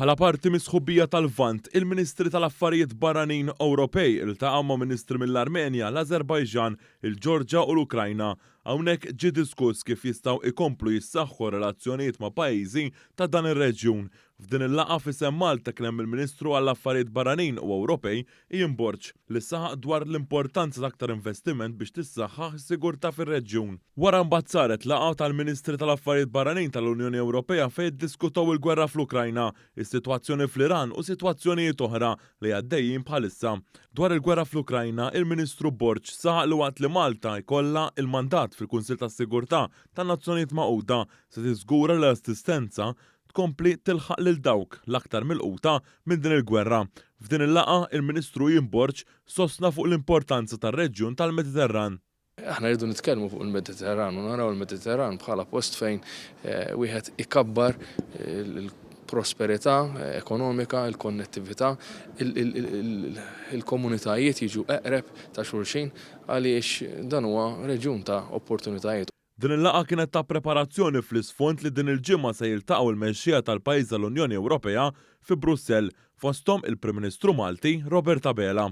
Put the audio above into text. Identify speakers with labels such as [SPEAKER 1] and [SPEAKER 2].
[SPEAKER 1] Bħala parti mis-sħubija tal-Lvant, il-Ministri tal-Affarijiet Barranin Ewropej iltaqgħu ma' ministri mill-Armenja, l-Ażerbajġan, il-Ġorġa u l-Ukrajna. Hawnhekk ġie diskuss kif jistgħu jkomplu jissaħħu r-relazzjonijiet ma' pajjiżi ta' dan ir-reġjun. F'din il-laqgħa f'isem Malta kien hemm il-Ministru għall-Affarijiet Barranin u Ewropej, Ian Borg, li saħaq dwar l-importanza ta' aktar investiment biex tissaħħaħ is-sigurtà fir-reġjun. Wara mbagħad saret laqgħa tal-Ministri tal-Affarijiet Barranin tal-Unjoni Ewropea fejn iddiskutew il-gwerra fl-Ukrajna, is-sitwazzjoni fl-Iran u sitwazzjonijiet oħra li għaddejjin bħalissa. Dwar il-gwerra fl-Ukrajna, il-Ministru Borg saħaq li waqt li Malta jkollha l-mandat fil-Kunsill tas-Sigurtà tan-Nazzjonijiet Magħquda se tiżgura li l-assistenza tkompli tilħaq lil dawk l-aktar milquta minn din il-gwerra. F'din il-laqgħa, il-Ministru Ian Borg sostna fuq l-importanza tar-reġjun tal-Mediterran.
[SPEAKER 2] Aħna rridu nitkellmu fuq il-Mediterran u naraw il-Mediterran bħala post fejn wieħed ikabbar il-prosperità ekonomika, il-konnettività, il-komunitajiet jiġu eqreb ta' xulxin għaliex dan huwa reġjun ta' opportunitajiet.
[SPEAKER 1] Din il-laqgħa kienet ta' preparazzjoni fl-isfond li din il-ġimgħa se jiltaqgħu l-mexxejja tal-pajjiżi tal-Unjoni Ewropea fi Brussell, fosthom il-Prim Ministru Malti Robert Abela.